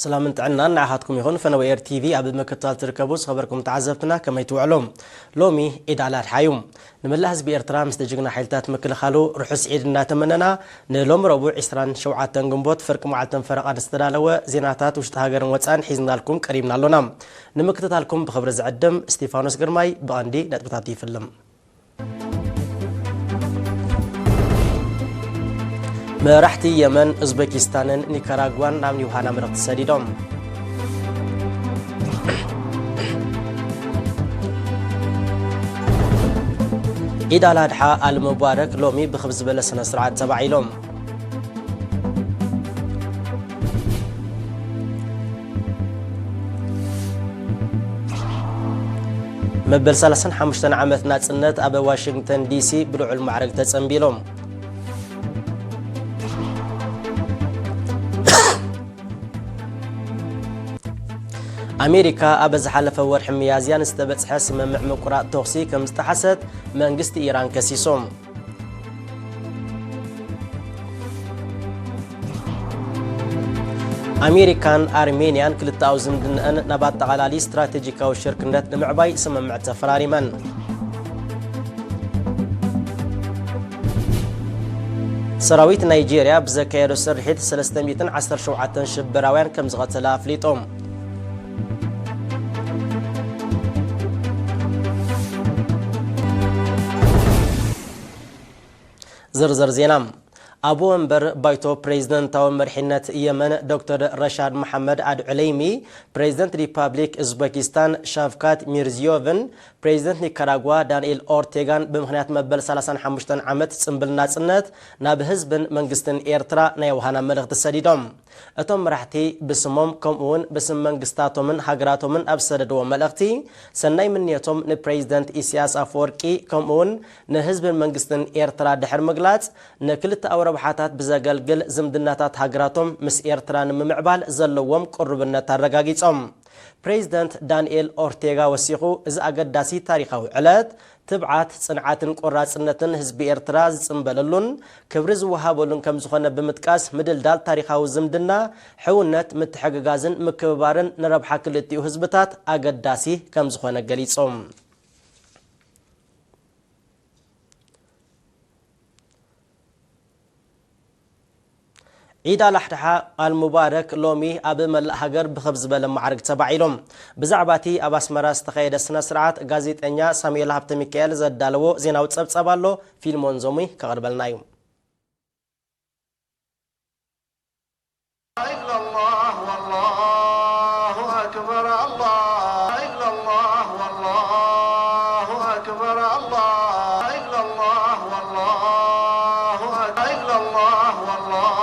ሰላምን ጥዕናን ንዓኻትኩም ይኹን። ፈነወ ኤር ቲቪ ኣብ ምክትታል ትርከቡ ዝኸበርኩም ተዓዘብትና ከመይ ትውዕሉ? ሎሚ ዒድ ኣል ኣድሓ እዩ። ንመላእ ህዝቢ ኤርትራ ምስቲ ጅግና ሓይልታት ምክልኻሉ ርሑስ ዒድ እናተመነና፣ ንሎሚ ረቡዕ ዕስራን ሸውዓተን ግንቦት ፍርቂ መዓልትን ፈረቓን ዝተዳለወ ዜናታት ውሽጢ ሃገርን ወጻእን ሒዝናልኩም ቀሪብና ኣሎና። ንምክትታልኩም ብኽብሪ ዝዕድም እስቲፋኖስ ግርማይ። ብቐንዲ ነጥብታት ይፍልም። መራሕቲ የመን፣ ኡዝቤኪስታንን ኒካራጓን ናብ ኒውሃና መልእኽቲ ሰዲዶም። ዒድ ኣል ኣድሓ ኣል ሙባረክ ሎሚ ብኽብ ዝበለ ስነ ስርዓት ተባዒሎም። መበል ሰላሳን ሓሙሽተን ዓመት ናጽነት ኣብ ዋሽንግተን ዲሲ ብልዑል ማዕረግ ተጸንቢሎም። ኣሜሪካ ኣብ ዝሓለፈ ወርሒ ሚያዝያ ንዝተበጽሐ ስምምዕ ምቁራጽ ተኹሲ ከም ዝጠሓሰት መንግስቲ ኢራን ከሲሱ። ኣሜሪካን ኣርሜንያን ክልተኣዊ ዝምድነአን ናብ ኣጠቓላሊ ስትራቴጂካዊ ሽርክነት ንምዕባይ ስምምዕ ተፈራሪመን። ሰራዊት ናይጄርያ ብዘካየዶ ስርሒት ሰለስተ ሚእትን ዓሰርተ ሸውዓተን ሽበራውያን ከም ዝቐተለ ኣፍሊጡ። ዝርዝር ዜና። ኣቦ ወንበር ባይቶ ፕሬዝደንታዊ መሪሕነት የመን ዶክተር ረሻድ መሓመድ ኣል ዑለይሚ፣ ፕሬዝደንት ሪፓብሊክ ኡዝቤኪስታን ሻቭካት ሚርዚዮቭን ፕሬዝደንት ኒካራጓ ዳንኤል ኦርቴጋን ብምኽንያት መበል ሰላሳን ሓሙሽተን ዓመት ጽምብል ናጽነት ናብ ህዝብን መንግስትን ኤርትራ ናይ ዮሃና መልእኽቲ ሰዲዶም። እቶም መራሕቲ ብስሞም ከምኡውን ብስም መንግስታቶምን ሃገራቶምን ኣብ ዝሰደድዎ መልእኽቲ፣ ሰናይ ምንዮቶም ንፕሬዝደንት ኢሳያስ ኣፈወርቂ ከምኡውን ንህዝብን መንግስትን ኤርትራ ድሕሪ ምግላጽ፣ ንክልተኣዊ ረብሓታት ብዘገልግል ዝምድናታት ሃገራቶም ምስ ኤርትራ ንምምዕባል ዘለዎም ቅሩብነት ኣረጋጊጾም። ፕሬዝደንት ዳንኤል ኦርቴጋ ወሲኹ፣ እዚ ኣገዳሲ ታሪኻዊ ዕለት፣ ትብዓት፣ ጽንዓትን ቆራጽነትን ህዝቢ ኤርትራ ዝጽንበለሉን ክብሪ ዝወሃበሉን ከም ዝኾነ ብምጥቃስ፣ ምድልዳል ታሪኻዊ ዝምድና፣ ሕውነት፣ ምትሕግጋዝን ምክብባርን ንረብሓ ክልቲኡ ህዝብታት ኣገዳሲ ከም ዝኾነ ገሊጹ። ዒድ ኣል ኣድሓ ኣል ሙባረክ ሎሚ ኣብ መላእ ሃገር ብኽብ ዝበለ ማዕርግ ተባዒሉ። ብዛዕባ እቲ ኣብ ኣስመራ ዝተኻየደ ስነ ስርዓት ጋዜጠኛ ሳሙኤል ሃብተ ሚካኤል ዘዳለዎ ዜናዊ ጸብጻብ ኣሎ፣ ፊልሞን ዞሙይ ከቕርበልና እዩ። إلا الله والله أكبر، الله إلا الله والله أكبر، الله إلا الله والله أكبر، إلا الله والله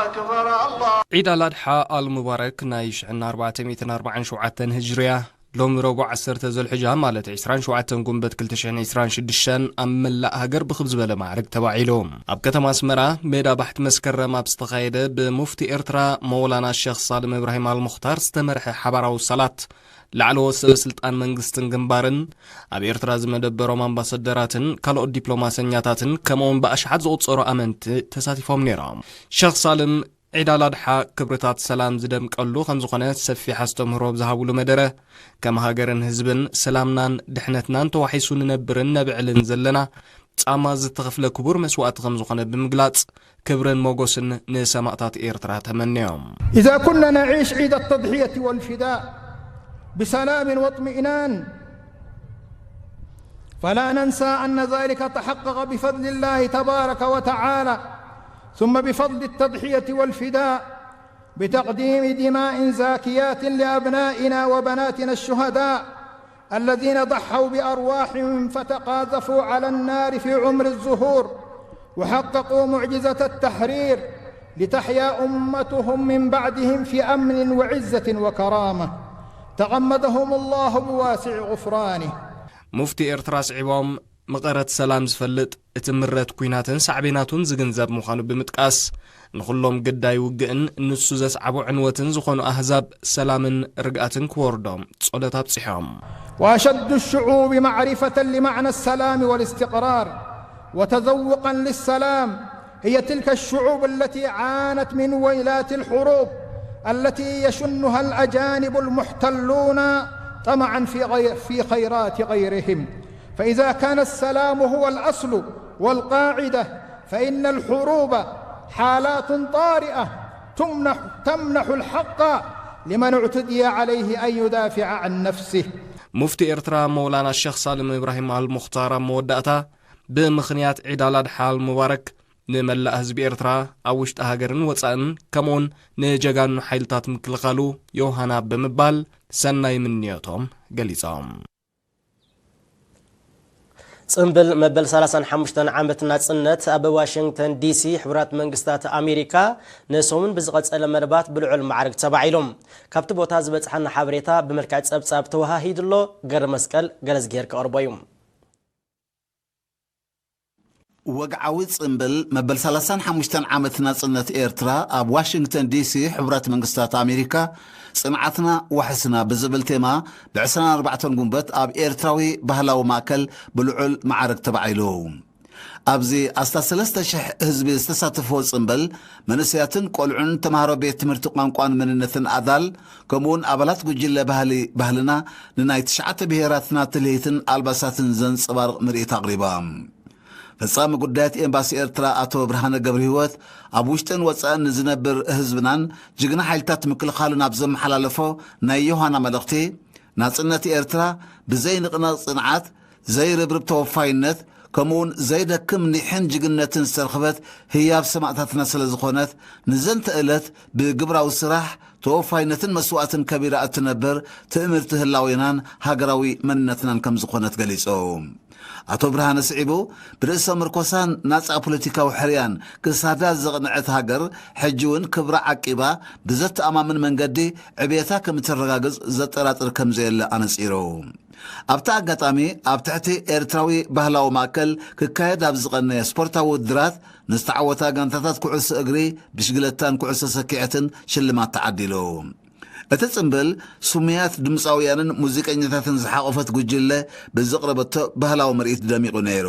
أكبر، الله. ዒድ ኣል ኣድሓ ኣል ሙባረክ ናይ ሽሕን ኣርባዕተ ሚእትን ኣርባዓን ሸውዓተን ህጅርያ ሎሚ ረቡዕ ዓሰርተ ዘልሕጃ ማለት ዕስራን ሸውዓተን ጉንበት ክልተ ሽሕን ዕስራን ሽዱሽተን ኣብ መላእ ሃገር ብኽብ ዝበለ ማዕርግ ተባዒሉ። ኣብ ከተማ ኣስመራ ሜዳ ባሕቲ መስከረም ኣብ ዝተኻየደ ብሙፍቲ ኤርትራ መውላና ሸኽ ሳልም እብራሂም ኣልሙኽታር ዝተመርሐ ሓባራዊ ሰላት ላዕለዎት ሰበ ስልጣን መንግስትን ግንባርን ኣብ ኤርትራ ዝመደበሮም ኣምባሰደራትን ካልኦት ዲፕሎማሰኛታትን ከምኡውን ብኣሽሓት ዝቑጸሩ ኣመንቲ ተሳቲፎም ነይሮም። ሸኽ ሳልም ዒድ ኣል ኣድሓ ክብርታት ሰላም ዝደምቀሉ ከም ዝኾነ ሰፊሕ ኣስተምህሮ ኣብ ዝሃብሉ መደረ፣ ከም ሃገርን ህዝብን ሰላምናን ድሕነትናን ተዋሒሱ ንነብርን ነብዕልን ዘለና ጻማ ዝተኸፍለ ክቡር መስዋእቲ ከም ዝኾነ ብምግላጽ፣ ክብርን ሞጎስን ንሰማእታት ኤርትራ ተመንዮም። إذا كنا نعيش عيد التضحية والفداء بسلام واطمئنان، فلا ننسى أن ذلك تحقق بفضل الله تبارك وتعالى، ثم بفضل التضحية والفداء، بتقديم دماء زاكيات لأبنائنا وبناتنا الشهداء الذين ضحوا بأرواحهم فتقاذفوا على النار في عمر الزهور، وحققوا معجزة التحرير، لتحيا أمتهم من بعدهم في أمن وعزة وكرامة. تغمدهم الله بواسع غفرانه. ሙፍቲ ኤርትራ ስዒቦም፣ መቐረት ሰላም ዝፈልጥ፣ እቲ ምረት ኲናትን ሳዕቤናቱን ዝግንዘብ ምዃኑ ብምጥቃስ፣ ንኹሎም ግዳይ ውግእን ንሱ ዘስዓቦ ዕንወትን ዝኾኑ ኣህዛብ ሰላምን ርግኣትን ክወርዶም ጸሎት ኣብጺሖም። وأشد الشعوب معرفة لمعنى السلام والاستقرار وتذوقا للسلام هي تلك الشعوب التي عانت من ويلات الحروب التي يشنها الأجانب المحتلون طمعا في غي-، في خيرات غيرهم. فإذا كان السلام هو الأصل والقاعدة، فإن الحروب حالات طارئة تمنح، تمنح الحق لمن اعتدي عليه أن يدافع عن نفسه. ሙፍቲ ኤርትራ መውላና ሸኽ ሳልም እብራሂም ኣልሙኽታር ኣብ መወዳእታ፣ ብምኽንያት ዒድ ኣልኣድሓ ኣልሙባረክ፣ ንመላእ ህዝቢ ኤርትራ ኣብ ውሽጢ ሃገርን ወጻእን፣ ከምኡውን ንጀጋኑ ሓይልታት ምክልኻሉ ዮሃና ብምባል ሰናይ ምንዮቶም ገሊጾም። ጽምብል መበል ሰላሳን ሓሙሽተን ዓመት ናጽነት ኣብ ዋሽንግተን ዲሲ ሕቡራት መንግስታት ኣሜሪካ ንሰሙን ብዝቐጸለ መደባት ብልዑል ማዕርግ ተባዒሉ። ካብቲ ቦታ ዝበጽሓና ሓበሬታ ብመልክዕ ጸብጻብ ተወሃሂዱ ኣሎ። ገረ መስቀል ገረዝግሄር ከቕርቦ እዩ። ወግዓዊ ጽምብል መበል ሰላሳን ሓሙሽተን ዓመት ናጽነት ኤርትራ ኣብ ዋሽንግተን ዲሲ ሕቡራት መንግስታት ኣሜሪካ፣ ጽንዓትና ዋሕስና ብዝብል ቴማ፣ ብ ዕስራን ኣርባዕተን ጉንበት ኣብ ኤርትራዊ ባህላዊ ማእከል ብልዑል ማዕርግ ተባዒሉ። ኣብዚ ኣስታት ሰለስተ ሽሕ ህዝቢ ዝተሳተፈዎ ጽምብል፣ መንእሰያትን ቆልዑን፣ ተምሃሮ ቤት ትምህርቲ ቋንቋን መንነትን ኣዳል፣ ከምኡውን ኣባላት ጉጅለ ባህሊ ባህልና ንናይ ትሽዓተ ብሄራትና ትልሂትን ኣልባሳትን ዘንጸባርቕ ምርኢት ኣቕሪባ። ፈጻሚ ጉዳያት ኤምባሲ ኤርትራ ኣቶ ብርሃነ ገብረህይወት፣ ኣብ ውሽጥን ወጻእን ንዝነብር ህዝብናን ጅግና ሓይልታት ምክልኻሉን ኣብ ዘመሓላለፎ ናይ ዮሃና መልእኽቲ፣ ናጽነት ኤርትራ ብዘይንቕነቕ ጽንዓት፣ ዘይርብርብ ተወፋይነት፣ ከምኡውን ዘይደክም ኒሕን ጅግነትን ዝተረኽበት ህያብ ሰማእታትና ስለ ዝኾነት፣ ንዘንተ ዕለት ብግብራዊ ስራሕ፣ ተወፋይነትን መስዋእትን ከቢራ እትነብር ትእምርቲ ህላዌናን ሃገራዊ መንነትናን ከም ዝኾነት ገሊጹ። ኣቶ ብርሃነ ስዒቡ፣ ብርእሰ ምርኮሳን ናጻ ፖለቲካዊ ሕርያን ክሳዳ ዘቕንዐት ሃገር፣ ሕጂ እውን ክብራ ዓቂባ ብዘተኣማምን መንገዲ ዕብየታ ከም እተረጋግጽ ዘጠራጥር ከም ዘየለ ኣነጺሩ። ኣብቲ ኣጋጣሚ፣ ኣብ ትሕቲ ኤርትራዊ ባህላዊ ማእከል ክካየድ ኣብ ዝቐነየ ስፖርታዊ ውድድራት፣ ንዝተዓወታ ጋንታታት ኩዕሶ እግሪ፣ ብሽግለታን ኩዕሶ ሰኪዐትን ሽልማት ተዓዲሉ። እቲ ጽምብል፣ ስሙያት ድምጻውያንን ሙዚቀኛታትን ዝሓቖፈት ጉጅለ ብዘቕረበቶ ባህላዊ ምርኢት ደሚቑ ነይሩ።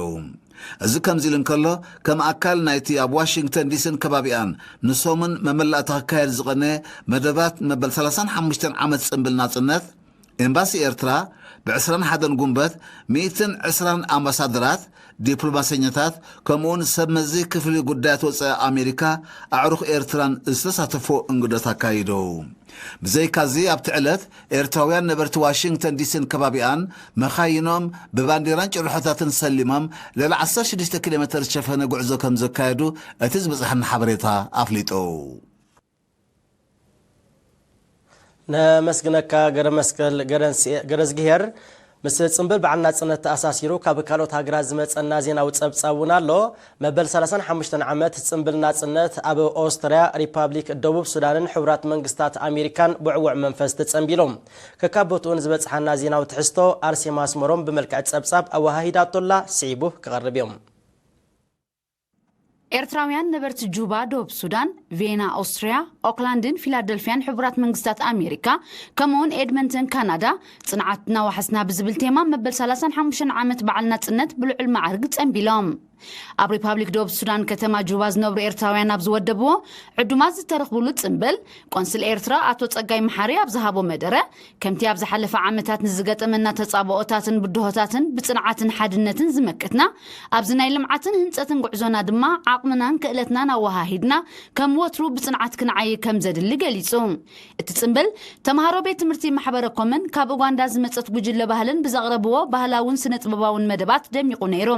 እዚ ከምዚ ኢሉ እንከሎ፣ ከም ኣካል ናይቲ ኣብ ዋሽንግተን ዲሲን ከባቢኣን ንሰሙን መመላእታ ክካየድ ዝቐነየ መደባት መበል ሰላሳን ሓሙሽተን ዓመት ጽምብል ናጽነት፣ ኤምባሲ ኤርትራ ብ ዕስራን ሓደን ጉንበት ሚእትን ዕስራን ኣምባሳደራት፣ ዲፕሎማሰኛታት፣ ከምኡውን ሰብ መዚ ክፍሊ ጉዳያት ወጻኢ ኣሜሪካ፣ ኣዕሩኽ ኤርትራን ዝተሳተፎ እንግዶት ኣካይዱ። ብዘይካዚ ኣብቲ ዕለት ኤርትራውያን ነበርቲ ዋሽንግተን ዲሲን ከባቢኣን መኻይኖም ብባንዲራን ጭርሖታትን ሰሊሞም ልዕሊ ዓሰርተ ሽዱሽተ ኪሎ ሜተር ዝሸፈነ ጉዕዞ ከም ዘካየዱ እቲ ዝበጽሐና ሓበሬታ ኣፍሊጡ። ነመስግነካ ገረመስቀል ገረዝግሄር። ምስ ጽምብል በዓል ናጽነት ተኣሳሲሩ ካብ ካልኦት ሃገራት ዝመጸና ዜናዊ ጸብጻብ እውን ኣሎ። መበል ሰላሳን ሓሙሽተን ዓመት ጽምብል ናጽነት ኣብ ኦስትርያ፣ ሪፓብሊክ ደቡብ ሱዳንን ሕቡራት መንግስታት ኣሜሪካን ብዕዉዕ መንፈስ ተጸንቢሉ። ከካብ ቦትኡን ዝበጽሓና ዜናዊ ትሕዝቶ ኣርሴማ ኣስመሮም ብመልክዕ ጸብጻብ ኣወሃሂዳቶላ፣ ስዒቡ ክቐርብ እዩ። ኤርትራውያን ነበርቲ ጁባ፣ ደቡብ ሱዳን፣ ቬና፣ ኦስትርያ፣ ኦክላንድን ፊላደልፍያን ሕቡራት መንግስታት ኣሜሪካ፣ ከምኡውን ኤድመንተን፣ ካናዳ፣ ጽንዓትና ዋሕስና ብዝብል ቴማ መበል ሰላሳን ሓሙሽተን ዓመት በዓል ናጽነት ብልዑል ማዕርግ ጸንቢሎም። ኣብ ሪፓብሊክ ደቡብ ሱዳን ከተማ ጁባ ዝነብሩ ኤርትራውያን ኣብ ዝወደብዎ ዕዱማት ዝተረኽብሉ ጽምብል፣ ቆንስል ኤርትራ ኣቶ ጸጋይ መሓሪ ኣብ ዝሃቦ መደረ፣ ከምቲ ኣብ ዝሓለፈ ዓመታት ንዝገጠመና ተጻብኦታትን ብድሆታትን ብጽንዓትን ሓድነትን ዝመከትና፣ ኣብዚ ናይ ልምዓትን ህንጸትን ጉዕዞና ድማ ዓቕምናን ክእለትናን ኣወሃሂድና፣ ከም ወትሩ ብጽንዓት ክንዓዪ ከም ዘድሊ ገሊጹ። እቲ ጽምብል፣ ተምሃሮ ቤት ትምህርቲ ማሕበረ ኮምን ካብ ኡጋንዳ ዝመጸት ጉጅለ ባህልን ብዘቕረብዎ ባህላውን ስነ-ጥበባውን መደባት ደሚቑ ነይሩ።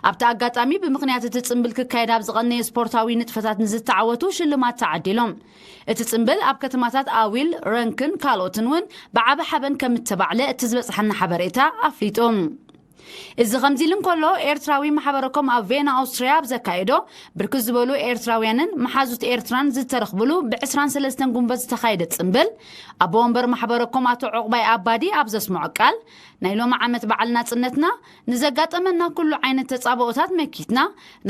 ኣብቲ ኣጋጣሚ፣ ብምኽንያት እቲ ጽምብል ክካየድ ኣብ ዝቐነየ ስፖርታዊ ንጥፈታት ንዝተዓወቱ ሽልማት ተዓዲሎም። እቲ ጽምብል ኣብ ከተማታት ኣዊል፣ ረንክን ካልኦትን እውን ብዓቢ ሓበን ከም እተባዕለ እቲ ዝበጽሓና ሓበሬታ ኣፍሊጡ። እዚ ከምዚ ኢሉ እንከሎ፣ ኤርትራዊ ማሕበረኮም ኣብ ቬና ኣውስትርያ ኣብ ዘካየዶ፣ ብርክት ዝበሉ ኤርትራውያንን መሓዙት ኤርትራን ዝተረኽብሉ ብ ዕስራን ሰለስተን ጉንበት ዝተኻየደ ጽምብል፣ ኣቦ ወንበር ማሕበረኮም ኣቶ ዑቕባይ ኣባዲ ኣብ ዘስምዖ ቃል፣ ናይ ሎሚ ዓመት በዓል ናጽነትና፣ ንዘጋጠመና ኩሉ ዓይነት ተጻብኦታት መኪትና፣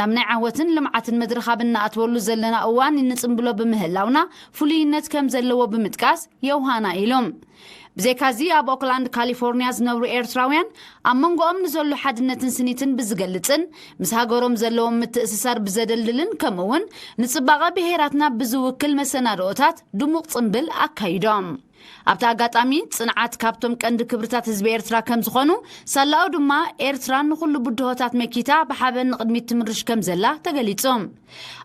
ናብ ናይ ዓወትን ልምዓትን መድረኽ ኣብ እንኣትወሉ ዘለና እዋን እንጽምብሎ ብምህላውና፣ ፍሉይነት ከም ዘለዎ ብምጥቃስ፣ የውሃና ኢሎም። ብዘይካዚ ኣብ ኦክላንድ ካሊፎርኒያ ዝነብሩ ኤርትራውያን ኣብ መንጎኦም ንዘሎ ሓድነትን ስኒትን ብዝገልጽን ምስ ሃገሮም ዘለዎም ምትእስሳር ብዘደልድልን ከምኡ እውን ንጽባቐ ብሄራትና ብዝውክል መሰናድኦታት ድሙቕ ጽንብል ኣካይዶም። ኣብቲ ኣጋጣሚ ጽንዓት ካብቶም ቀንዲ ክብርታት ህዝቢ ኤርትራ ከም ዝኾኑ ሳላኡ ድማ ኤርትራ ንኹሉ ብድሆታት መኪታ ብሓበን ንቕድሚት ትምርሽ ከም ዘላ ተገሊጹ።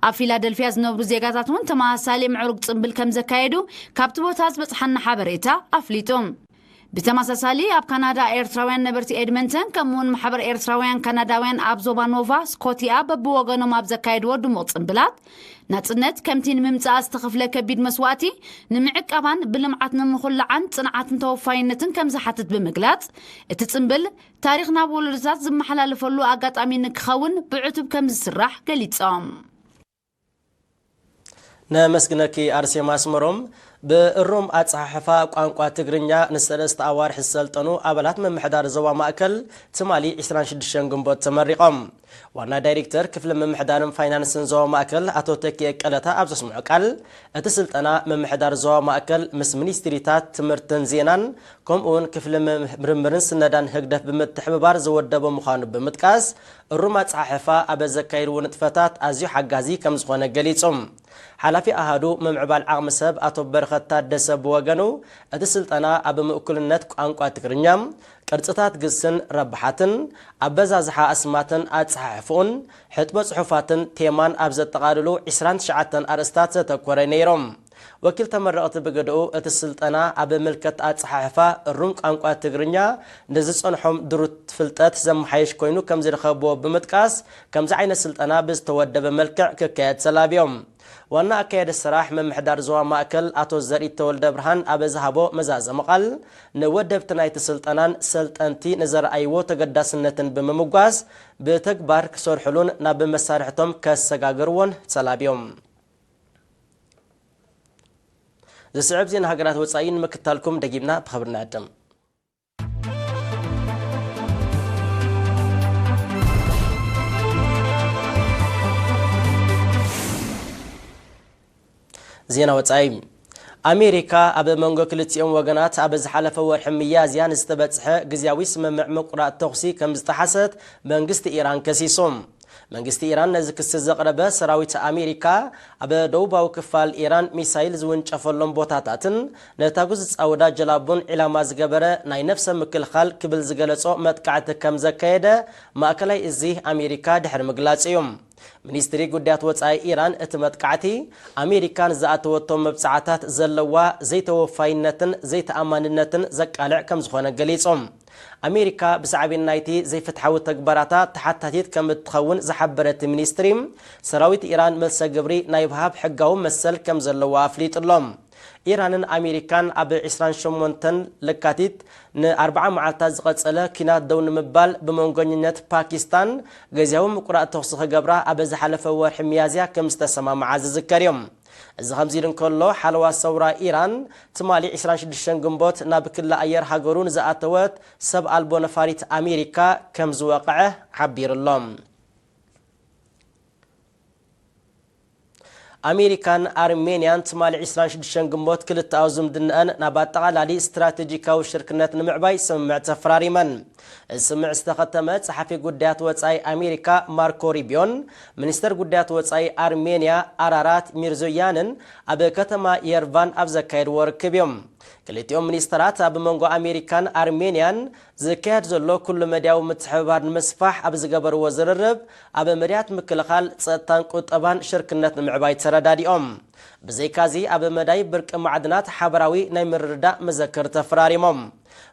ኣብ ፊላደልፊያ ዝነብሩ ዜጋታት እውን ተመሳሳሊ ምዕሩግ ጽንብል ከም ዘካየዱ ካብቲ ቦታ ዝበጽሓና ሓበሬታ ኣፍሊጡ። ብተመሳሳሊ ኣብ ካናዳ ኤርትራውያን ነበርቲ ኤድመንተን ከምኡውን ማሕበር ኤርትራውያን ካናዳውያን ኣብ ዞባ ኖቫ ስኮቲያ በብወገኖም ኣብ ዘካየድዎ ድሙቕ ጽንብላት ናጽነት ከምቲ ንምምጻኣ ዝተኸፍለ ከቢድ መስዋእቲ ንምዕቃባን ብልምዓት ንምኹላዓን ጽንዓትን ተወፋይነትን ከም ዝሓትት ብምግላጽ እቲ ጽንብል ታሪኽ ናብ ወለዶታት ዝመሓላለፈሉ ኣጋጣሚ ንክኸውን ብዕቱብ ከም ዝስራሕ ገሊጾም። ነመስግነኪ ኣርሴማ ኣስመሮም። ብእሩም ኣጸሓሕፋ ቋንቋ ትግርኛ ንሰለስተ ኣዋርሕ ዝሰልጠኑ ኣባላት ምምሕዳር ዞባ ማእከል ትማሊ ዕስራን ሽዱሽተን ግንቦት ተመሪቖም። ዋና ዳይሬክተር ክፍሊ ምምሕዳርን ፋይናንስን ዞባ ማእከል ኣቶ ተኪኤ ቀለታ ኣብ ዘስምዖ ቃል፣ እቲ ስልጠና ምምሕዳር ዞባ ማእከል ምስ ሚኒስትሪታት ትምህርትን ዜናን ከምኡውን ክፍሊ ምርምርን ስነዳን ህግደፍ ብምትሕብባር ዝወደበ ምዃኑ ብምጥቃስ፣ እሩም ኣጸሓሕፋ ኣብ ዘካየድዎ ንጥፈታት ኣዝዩ ሓጋዚ ከም ዝኾነ ገሊጹ። ሓላፊ ኣሃዱ ምምዕባል ዓቕሚ ሰብ ኣቶ በረኸት ታደሰ ብወገኑ፣ እቲ ስልጠና ኣብ ምእኩልነት ቋንቋ ትግርኛ፣ ቅርጽታት ግስን ረብሓትን፣ ኣበዛዝሓ ኣስማትን ኣጸሓሕፍኡን፣ ሕጥበ ጽሑፋትን ቴማን ኣብ ዘጠቓልሉ ዕስራን ትሽዓተን ኣርእስታት ዘተኮረ ነይሮም። ወኪል ተመረቕቲ ብግድኡ፣ እቲ ስልጠና ኣብ ምልከት ኣጸሓሕፋ እሩም ቋንቋ ትግርኛ ንዝጸንሖም ድሩት ፍልጠት ዘመሓይሽ ኮይኑ ከም ዝረኸብዎ ብምጥቃስ፣ ከምዚ ዓይነት ስልጠና ብዝተወደበ መልክዕ ክካየድ ተላብዮም። ዋና ኣካያዲ ስራሕ ምምሕዳር ዞባ ማእከል ኣቶ ዘርኢት ተወልደ ብርሃን ኣብ ዝሃቦ መዛዘሚ ቃል፣ ንወደብቲ ናይቲ ስልጠናን ሰልጠንቲ ንዘርኣይዎ ተገዳስነትን ብምምጓስ፣ ብተግባር ክሰርሕሉን ናብ መሳርሕቶም ከሰጋግርዎን ተላብዮም። ዝስዕብ ዜና ሃገራት ወጻኢ ንምክታልኩም ደጊምና ብኽብሪ ንዕድም። ዜና ወጻኢ። ኣሜሪካ ኣብ መንጎ ክልቲኦም ወገናት ኣብ ዝሓለፈ ወርሒ ሚያዝያ ንዝተበጽሐ ግዝያዊ ስምምዕ ምቁራጽ ተኹሲ ከም ዝጠሓሰት መንግስቲ ኢራን ከሲሱ። መንግስቲ ኢራን ነዚ ክሲ ዘቕረበ፣ ሰራዊት ኣሜሪካ ኣብ ደቡባዊ ክፋል ኢራን ሚሳይል ዝውንጨፈሎም ቦታታትን ነታጉ ዝጻወዳ ጀላቡን ዒላማ ዝገበረ ናይ ነፍሰ ምክልኻል ክብል ዝገለጾ መጥቃዕቲ ከም ዘካየደ ማእከላይ እዚ ኣሜሪካ ድሕሪ ምግላጹ እዩ። ሚኒስትሪ ጉዳያት ወጻኢ ኢራን፣ እቲ መጥቃዕቲ ኣሜሪካ ንዝኣተወቶ መብጽዓታት ዘለዋ ዘይተወፋይነትን ዘይተኣማንነትን ዘቃልዕ ከም ዝኾነ ገሊጹ። ኣሜሪካ ብሳዕቤን ናይቲ ዘይፍትሓዊ ተግባራታ ተሓታቲት ከም እትኸውን ዝሓበረ እቲ ሚኒስትሪ፣ ሰራዊት ኢራን መልሰ ግብሪ ናይ ምሃብ ሕጋዊ መሰል ከም ዘለዋ ኣፍሊጡ ኣሎ። ኢራንን ኣሜሪካን ኣብ ዕስራን ሸሞንተን ለካቲት ንኣርብዓ መዓልታት ዝቐጸለ ኲናት ደው ንምባል ብመንጎኝነት ፓኪስታን ግዝያዊ ምቁራጽ ተኹሲ ክገብራ ኣብ ዝሓለፈ ወርሒ ሚያዝያ ከም ዝተሰማምዓ ዝዝከር እዩ። እዚ ከምዚ ኢሉ እንከሎ፣ ሓለዋ ሰውራ ኢራን ትማሊ ዕስራን ሽዱሽተን ግንቦት ናብ ክሊ ኣየር ሃገሩ ንዝኣተወት ሰብ ኣልቦ ነፋሪት ኣሜሪካ ከም ዝወቕዐ ሓቢሩ ኣሎ። ኣሜሪካን ኣርሜንያን ትማሊ ዕስራን ሽዱሽተን ግንቦት ክልተኣዊ ዝምድነአን ናብ ኣጠቓላሊ ስትራቴጂካዊ ሽርክነት ንምዕባይ ስምምዕ ተፈራሪመን። እዚ ስምምዕ ዝተኸተመ ጸሓፊ ጉዳያት ወጻኢ ኣሜሪካ ማርኮ ሪቢዮን ሚኒስተር ጉዳያት ወጻኢ ኣርሜንያ ኣራራት ሚርዞያንን ኣብ ከተማ የርቫን ኣብ ዘካየድዎ ርክብ እዮም። ክልቲኦም ሚኒስተራት ኣብ መንጎ ኣሜሪካን ኣርሜንያን ዝካየድ ዘሎ ኩሉ መድያዊ ምትሕብባር ንምስፋሕ ኣብ ዝገበርዎ ዝርርብ፣ ኣብ መድያት ምክልኻል፣ ጸጥታን ቁጠባን ሽርክነት ንምዕባይ ተረዳዲኦም። ብዘይካዚ፣ ኣብ መዳይ ብርቂ ማዕድናት ሓበራዊ ናይ ምርድዳእ መዘክር ተፈራሪሞም።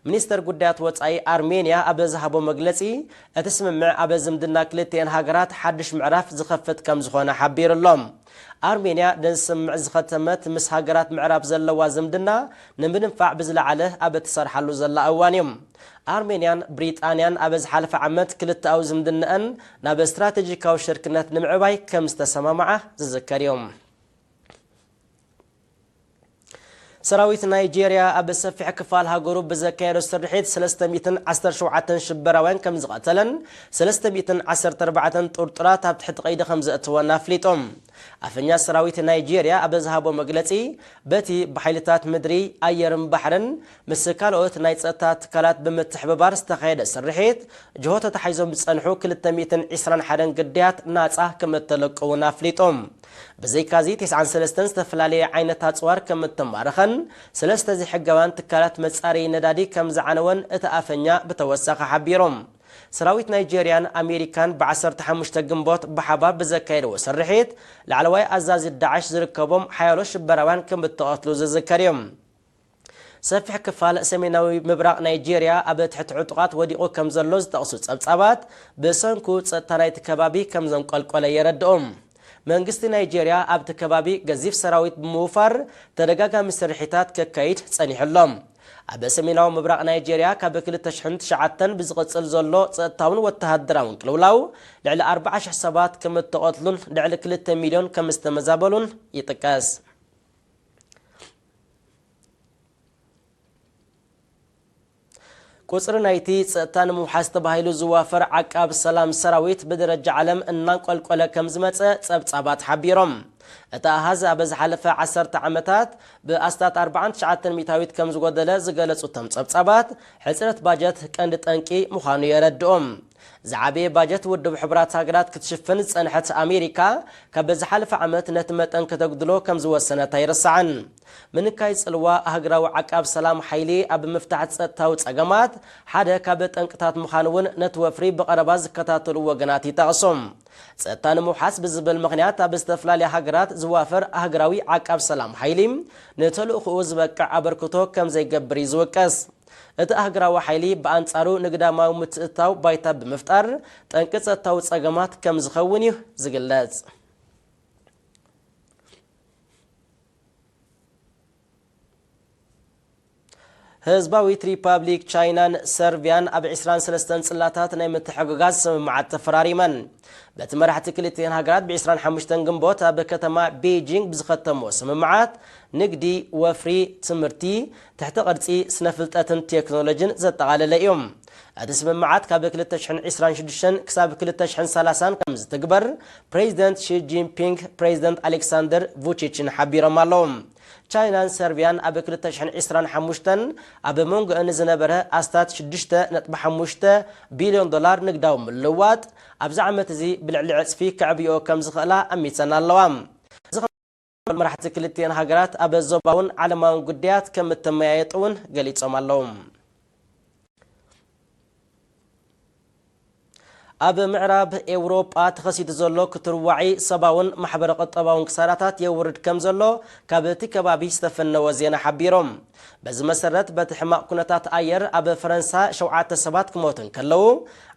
ሚኒስተር ጉዳያት ወጻኢ ኣርሜንያ ኣብ ዝሃቦ መግለጺ፣ እቲ ስምምዕ ኣብ ዝምድና ክልቲኤን ሃገራት ሓድሽ ምዕራፍ ዝኸፍት ከም ዝኾነ ሓቢሩ ኣሎ። ኣርሜንያ ነዚ ስምምዕ ዝኸተመት፣ ምስ ሃገራት ምዕራብ ዘለዋ ዝምድና ንምድንፋዕ ብዝለዓለ ኣብ እትሰርሓሉ ዘላ እዋን እዩ። ኣርሜንያን ብሪጣንያን ኣብ ዝሓለፈ ዓመት ክልተኣዊ ዝምድነአን ናብ ስትራቴጂካዊ ሽርክነት ንምዕባይ ከም ዝተሰማምዓ ዝዝከር እዩ። ሰራዊት ናይጄርያ ኣብ ሰፊሕ ክፋል ሃገሩ ብዘካየዶ ስርሒት ሰለስተ ሚእትን ዓሰርተ ሸውዓተን ሽበራውያን ከም ዝቐተለን ሰለስተ ሚእትን ዓሰርተ ኣርባዕተን ጥርጡራት ኣብ ትሕቲ ቀይዲ ከም ዘእተወን ኣፍሊጦም። ኣፈኛ ሰራዊት ናይጄርያ ኣብ ዝሃቦ መግለጺ፣ በቲ ብሓይልታት ምድሪ፣ ኣየርን ባሕርን ምስ ካልኦት ናይ ጸጥታ ትካላት ብምትሕብባር ዝተኻየደ ስርሒት፣ ጅሆ ተታሒዞም ዝጸንሑ ክልተ ሚእትን ዕስራን ሓደን ግዳያት ናጻ ከም እተለቀዉን ኣፍሊጦም። ብዘይካዚ፣ ተስዓን ሰለስተን ዝተፈላለየ ዓይነት ኣጽዋር ከም እተማረኸን፣ ሰለስተ ዘይሕጋውያን ትካላት መጻረዪ ነዳዲ ከም ዝዓነወን እቲ ኣፈኛ ብተወሳኺ ሓቢሮም። ሰራዊት ናይጄርያን ኣሜሪካን ብዓሰርተ ሓሙሽተ ግንቦት ብሓባር ብዘካየድዎ ስርሒት፣ ላዕለዋይ ኣዛዚ ዳዕሽ ዝርከቦም ሓያሎ ሽበራውያን ከም እተቐትሉ ዝዝከር እዩ። ሰፊሕ ክፋል ሰሜናዊ ምብራቕ ናይጄርያ ኣብ ትሕቲ ዕጡቓት ወዲቑ ከም ዘሎ ዝጠቕሱ ጸብጻባት፣ ብሰንኩ ጸጥታ ናይቲ ከባቢ ከም ዘንቆልቆለ የረድኡ። መንግስቲ ናይጄርያ ኣብቲ ከባቢ ገዚፍ ሰራዊት ብምውፋር ተደጋጋሚ ስርሒታት ከካይድ ጸኒሑ ኣሎ። ኣብ ሰሜናዊ ምብራቕ ናይጄርያ ካብ ክልተ ሽሕን ትሽዓተን ብዝቕጽል ዘሎ ጸጥታውን ወተሃደራውን ቅልውላው ልዕሊ ኣርባዓ ሽሕ ሰባት ከም እተቐትሉን ልዕሊ ክልተ ሚልዮን ከም ዝተመዛበሉን ይጥቀስ። ቁጽሪ ናይቲ ጸጥታ ንምውሓስ ተባሂሉ ዝዋፈር ዓቃብ ሰላም ሰራዊት ብደረጃ ዓለም እናንቆልቆለ ከም ዝመጸ ጸብጻባት ሓቢሮም። እቲ ኣሃዝ ኣብ ዝሓለፈ ዓሰርተ ዓመታት ብኣስታት ኣርባዓን ትሽዓተን ሚእታዊት ከም ዝጎደለ ዝገለጹ እቶም ጸብጻባት፣ ሕጽረት ባጀት ቀንዲ ጠንቂ ምዃኑ የረድኡ። ዝዓበየ ባጀት ውድብ ሕቡራት ሃገራት ክትሽፍን ዝጸንሐት ኣሜሪካ፣ ካብ ዝሓለፈ ዓመት ነቲ መጠን ከተጉድሎ ከም ዝወሰነት ኣይርሳዕን። ምንካይ ጽልዋ ሃገራዊ ዓቃብ ሰላም ሓይሊ ኣብ ምፍታሕ ጸጥታዊ ጸገማት ሓደ ካብ ጠንቅታት ምዃኑ እውን ነቲ ወፍሪ ብቐረባ ዝከታተሉ ወገናት ይጠቕሱ። ጸጥታ ንምውሓስ ብዝብል ምኽንያት ኣብ ዝተፈላለያ ሃገራት ዝዋፈር ሃገራዊ ዓቃብ ሰላም ሓይሊ ንተልእኾኡ ዝበቅዕ ኣበርክቶ ከም ዘይገብር እዩ ዝውቀስ። እቲ ኣህግራዊ ሓይሊ ብኣንጻሩ ንግዳማዊ ምትእትታው ባይታ ብምፍጣር ጠንቂ ጸጥታዊ ጸገማት ከም ዝኸውን እዩ ዝግለጽ። ህዝባዊት ሪፓብሊክ ቻይናን ሰርቢያን ኣብ ዕስራን ሰለስተን ጽላታት ናይ ምትሕግጋዝ ስምምዓት ተፈራሪመን። በቲ መራሕቲ ክልቲኤን ሃገራት ብ ዕስራን ሓሙሽተን ግንቦት ኣብ ከተማ ቤጂንግ ብዝኸተምዎ ስምምዓት፣ ንግዲ፣ ወፍሪ፣ ትምህርቲ፣ ትሕቲ ቅርጺ፣ ስነ ፍልጠትን ቴክኖሎጂን ዘጠቓለለ እዩ። እቲ ስምምዓት ካብ ክልተ ሽሕን ዕስራን ሽዱሽተን ክሳብ ክልተ ሽሕን ሰላሳን ከም ዝትግበር ፕሬዚደንት ሺ ጂንፒንግ ፕሬዚደንት ኣሌክሳንደር vučić-ን ሓቢሮም ኣለዉ። ቻይናን ሰርቢያን ኣብ ክልተ ሽሕን ዕስራን ሓሙሽተን ኣብ መንጎአን ዝነበረ ኣስታት ሽዱሽተ ነጥቢ ሓሙሽተ ቢልዮን ዶላር ንግዳዊ ምልውዋጥ ኣብዚ ዓመት እዚ ብልዕሊ ዕጽፊ ከዕብይኦ ከም ዝኽእላ ኣሚተን ኣለዋ። እዚ መራሕቲ ክልቲኤን ሃገራት ኣብ ዞባውን ዓለማውን ጉዳያት ከም እተመያየጡ እውን ገሊጾም ኣለዉ። ኣብ ምዕራብ ኤውሮጳ ተኸሲቱ ዘሎ ክትርዋዒ ሰብኣውን ማሕበረ ቁጠባውን ክሳራታት የውርድ ከም ዘሎ ካብ እቲ ከባቢ ዝተፈነወ ዜና ሓቢሮም። በዚ መሰረት፣ በቲ ሕማቕ ኩነታት ኣየር ኣብ ፈረንሳ ሸውዓተ ሰባት ክሞቱ እንከለዉ፣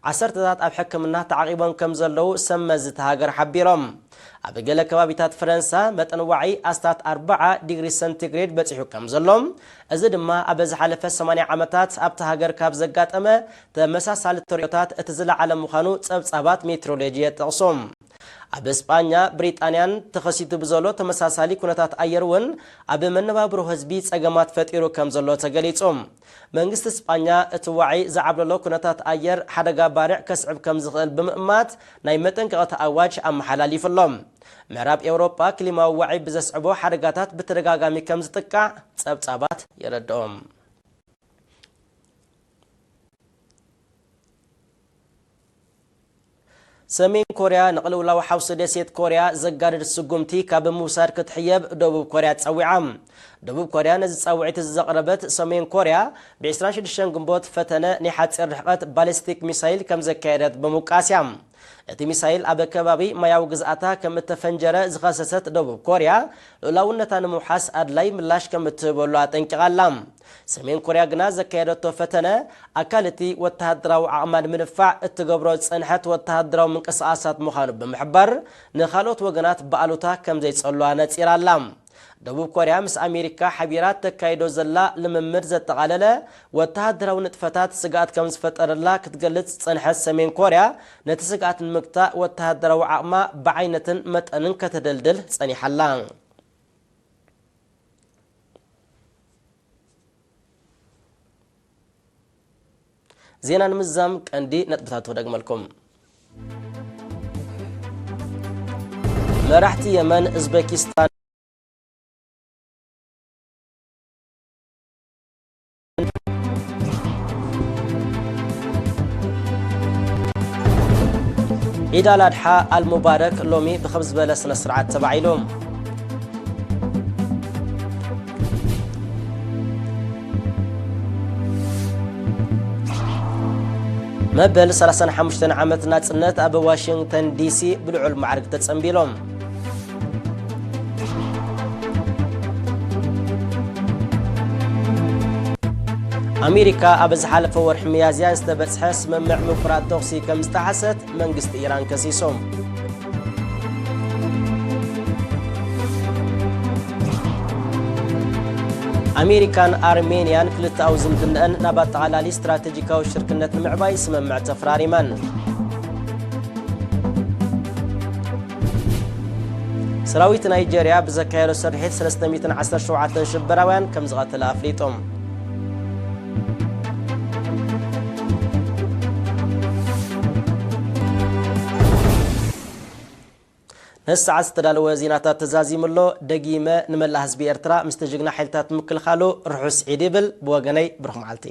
ዓሰርተታት ኣብ ሕክምና ተዓቒቦም ከም ዘለዉ ሰብ መዚ እታ ሃገር ሓቢሮም። ኣብ ገለ ከባቢታት ፈረንሳ መጠን ዋዒ ኣስታት ኣርባዓ ዲግሪ ሰንቲግሬድ በጺሑ ከም ዘሎ፣ እዚ ድማ ኣብ ዝሓለፈ ሰማንያ ዓመታት ኣብታ ሃገር ካብ ዘጋጠመ ተመሳሳሊ ተርእዮታት እቲ ዝለዓለ ምዃኑ ጸብጻባት ሜትሮሎጂ የጠቕሱ። ኣብ እስጳኛ፣ ብሪጣንያን ተኸሲቱ ብዘሎ ተመሳሳሊ ኩነታት ኣየር እውን ኣብ መነባብሮ ህዝቢ ጸገማት ፈጢሩ ከም ዘሎ ተገሊጹ። መንግስቲ እስጳኛ እቲ ዋዒ ዝዓብለሎ ኩነታት ኣየር ሓደጋ ባርዕ ከስዕብ ከም ዝኽእል ብምእማት ናይ መጠንቀቕታ ኣዋጅ ኣመሓላሊፉ ኣሎ። ምዕራብ ኤውሮጳ ክሊማዊ ዋዒ ብዘስዕቦ ሓደጋታት ብተደጋጋሚ ከም ዝጥቃዕ ጸብጻባት የረድኦም። ሰሜን ኮርያ ንቕልውላው ሓውሲ ደሴት ኮርያ ዘጋድድ ስጉምቲ ካብ ምውሳድ ክትሕየብ ደቡብ ኮርያ ጸዊዓ። ደቡብ ኮርያ ነዚ ጻውዒት ዘቕረበት፣ ሰሜን ኮርያ ብ ዕስራን ሽዱሽተን ግንቦት ፈተነ ናይ ሓጺር ርሕቀት ባሊስቲክ ሚሳይል ከም ዘካየደት ብምውቃስ እያ። እቲ ሚሳይል ኣብ ከባቢ ማያዊ ግዝኣታ ከም እተፈንጀረ ዝኸሰሰት ደቡብ ኮርያ፣ ልኡላውነታ ንምውሓስ ኣድላይ ምላሽ ከም እትህበሉ ኣጠንቂቓ ኣላ። ሰሜን ኮርያ ግና ዘካየደቶ ፈተነ ኣካል እቲ ወተሃደራዊ ዓቕማ ንምድፋዕ እትገብሮ ዝጸንሐት ወተሃደራዊ ምንቅስቓሳት ምዃኑ ብምሕባር፣ ንኻልኦት ወገናት ብኣሉታ ከም ዘይጸልዋ ነጺራ ኣላ። ደቡብ ኮርያ ምስ ኣሜሪካ ሓቢራ ተካይዶ ዘላ ልምምድ ዘጠቓለለ ወተሃደራዊ ንጥፈታት ስግኣት ከም ዝፈጠረላ ክትገልጽ ዝጸንሐት ሰሜን ኮርያ፣ ነቲ ስግኣት ንምግታእ ወተሃደራዊ ዓቕማ ብዓይነትን መጠንን ከተደልድል ጸኒሓ ኣላ። ዜና ንምዝዛም ቀንዲ ነጥብታት ክደግመልኩም። መራሕቲ የመን፣ እዝቤኪስታን፣ ዒድ ኣልኣድሓ ኣልሙባረክ ሎሚ ብኸም ዝበለ ስነ ስርዓት ተባዒሉ። መበል ሰላሳን ሓሙሽተን ዓመት ናጽነት ኣብ ዋሽንግተን ዲሲ ብልዑል ማዕርግ ተጸንቢሎም። ኣሜሪካ ኣብ ዝሓለፈ ወርሒ ሚያዝያ ዝተበጽሐ ስምምዕ ምቁራጽ ተኹሲ ከም ዝጠሓሰት መንግስቲ ኢራን ከሲሶም። ኣሜሪካን ኣርሜንያን ክልተኣዊ ዝምድናኣን ናብ ኣጠቓላሊ ስትራቴጂካዊ ሽርክነት ንምዕባይ ስምምዕ ተፈራሪመን። ሰራዊት ናይጀርያ ብዘካየዶ ስርሒት ሰለስተ ሚእትን ዓሰርተ ሸውዓተን ሽበራውያን ከም ዝቐተለ ኣፍሊጦም። ነዚ ሰዓት ዝተዳለወ ዜናታት ተዛዚሙ ኣሎ። ደጊመ ንመላእ ህዝቢ ኤርትራ ምስቲ ጅግና ሓይልታት ምክልኻሉ ርሑስ ዒድ ይብል። ብወገነይ ብሩኽ መዓልቲ።